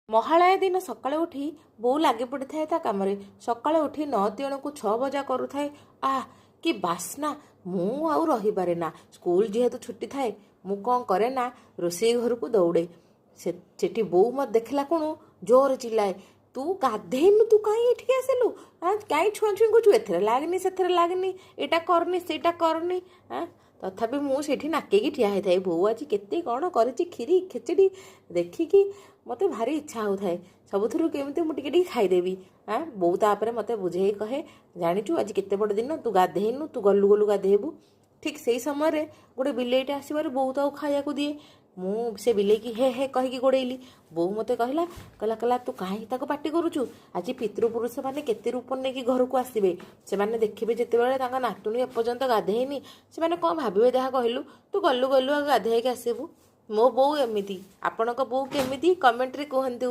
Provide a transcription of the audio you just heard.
ମହାଳୟା ଦିନ ସକାଳୁ ଉଠି ବୋଉ ଲାଗି ପଡ଼ିଥାଏ ତା କାମରେ। ସକାଳୁ ଉଠି ନଅ ତିଅଣକୁ ଛଅ ଭଜା କରୁଥାଏ। ଆଃ, କି ବାସ୍ନା! ମୁଁ ଆଉ ରହିପାରେ ନା। ସ୍କୁଲ ଯେହେତୁ ଛୁଟି ଥାଏ, ମୁଁ କ'ଣ କରେ ନା, ରୋଷେଇ ଘରକୁ ଦୌଡ଼େ। ସେଠି ବୋଉ ମୋତେ ଦେଖିଲା କୁଣୁ ଜୋରରେ ଚିଲ୍ଲାଏ, "ତୁ ଗାଧେଇନୁ, ତୁ କାହିଁ ଏଠିକି ଆସିଲୁ? କାହିଁ ଛୁଆଁ ଛୁଇଁ କରୁଛୁ? ଏଥିରେ ଲାଗନି, ସେଥିରେ ଲାଗନି, ଏଇଟା କରନି, ସେଇଟା କରନି।" ତଥାପି ମୁଁ ସେଇଠି ନାକେଇକି ଠିଆ ହେଇଥାଏ। ବୋଉ ଆଜି କେତେ କ'ଣ କରିଛି, କ୍ଷୀରି, ଖେଚେଡ଼ି, ଦେଖିକି ମୋତେ ଭାରି ଇଚ୍ଛା ହେଉଥାଏ ସବୁଥିରୁ କେମିତି ମୁଁ ଟିକେ ଟିକେ ଖାଇଦେବି। ବୋଉ ତାପରେ ମୋତେ ବୁଝେଇ କହେ, "ଜାଣିଛୁ, ଆଜି କେତେ ବଡ଼ ଦିନ? ତୁ ଗାଧେଇନୁ, ତୁ ଗଲୁ ଗଲୁ ଗାଧେଇବୁ।" ଠିକ୍ ସେଇ ସମୟରେ ଗୋଟେ ବିଲେଇଟା ଆସିବାରୁ ବୋଉ ତାକୁ ଖାଇବାକୁ ଦିଏ। ମୁଁ ସେ ବିଲେଇକି ହେ ହେ କହିକି ଗୋଡ଼େଇଲି। ବୋଉ ମୋତେ କହିଲା, "ତୁ କାହିଁକି ତାକୁ ପାଟି କରୁଛୁ? ଆଜି ପିତୃପୁରୁଷମାନେ କେତେ ରୂପ ନେଇକି ଘରକୁ ଆସିବେ। ସେମାନେ ଦେଖିବେ ଯେତେବେଳେ ତାଙ୍କ ନାତୁଣୀ ଏପର୍ଯ୍ୟନ୍ତ ଗାଧେଇନି, ସେମାନେ କ'ଣ ଭାବିବେ ଯାହା କହିଲୁ? ତୁ ଗଲୁ ଗଲୁ ଆଉ ଗାଧେଇକି ଆସିବୁ।" ମୋ ବୋଉ ଏମିତି। ଆପଣଙ୍କ ବୋଉ କେମିତି, କମେଣ୍ଟରେ କୁହନ୍ତୁ।